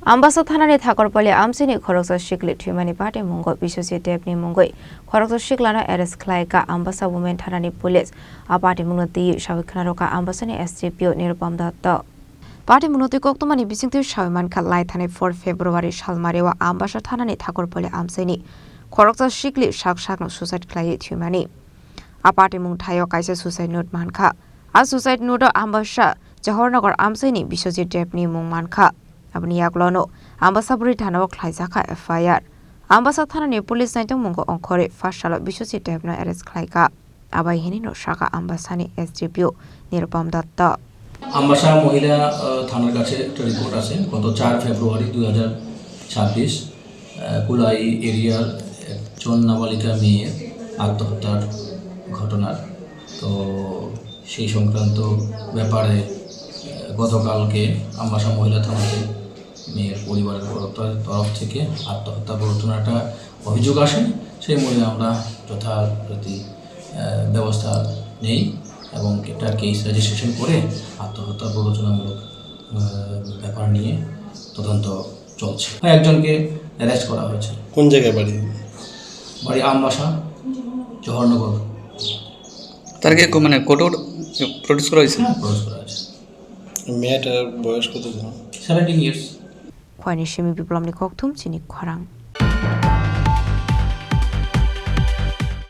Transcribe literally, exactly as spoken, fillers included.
Ambasa thanani Thakurpali amchaini khoroksa sikli thwimani patimungo Biswajit Debni mungwi khoroksa siklano arrest khlaikha Ambasa Women thanani police. A patimungno twiwi sawi khwnarokha Ambasani S D P O Nirupam Dutta. Patimungno twi koktwmani bisingtwi sawi mankha, lai thani four February salmario Ambasa thanani Thakurpali amchaini khoroksa sikli sak sakno suicide khlaiwi thwimani. A patimung thaio kaisa suicide note mankha. A suicide note-o Ambasa Johornagar amchaini Biswajit Debni mung mankha. Aboni yagulono Ambasa bwrwi thanao khlaijakha F I R. Ambasa thanani police naitongmungo ongkhorwi first salo Biswajit Debno arrest khlaikha. Abai hinwi no sakha Ambasani S D P O Nirupam Dutta. Ambassa মহিলা আহ, থানার কাছে একটা রিপোর্ট আছে। গত চার ফেব্রুয়ারি দুই হাজার ছাব্বিশ, আহ, কুলাই এরিয়ার একজন নাবালিকা মেয়ের আত্মহত্যার ঘটনার। তো সেই সংক্রান্ত ব্যাপারে আহ, গতকালকে আমবাসা মহিলা থানাতে মেয়ের পরিবারের তরফ তরফ থেকে আত্মহত্যা ঘটনাটা অভিযোগ আসে। সেই মর্মে আমরা যথারীতি আহ, ব্যবস্থা নেই এবং একটা কেস রেজিস্ট্রেশন করে আত্মহত্যা প্ররোচনামূলক আহ, ব্যাপার নিয়ে তদন্ত চলছে। একজনকে অ্যারেস্ট করা হয়েছে। কোন জায়গায় বাড়ি? বাড়ি আমবাসা, জহরনগর। তার কি কো-, মানে কোর্টে প্রডিউস করা হয়েছে? হ্যাঁ, প্রডিউস করা হয়েছে। মেয়েটার বয়স কত ছিল? Seventeen years. Khoini simi Biplomni kokthum chini khorang.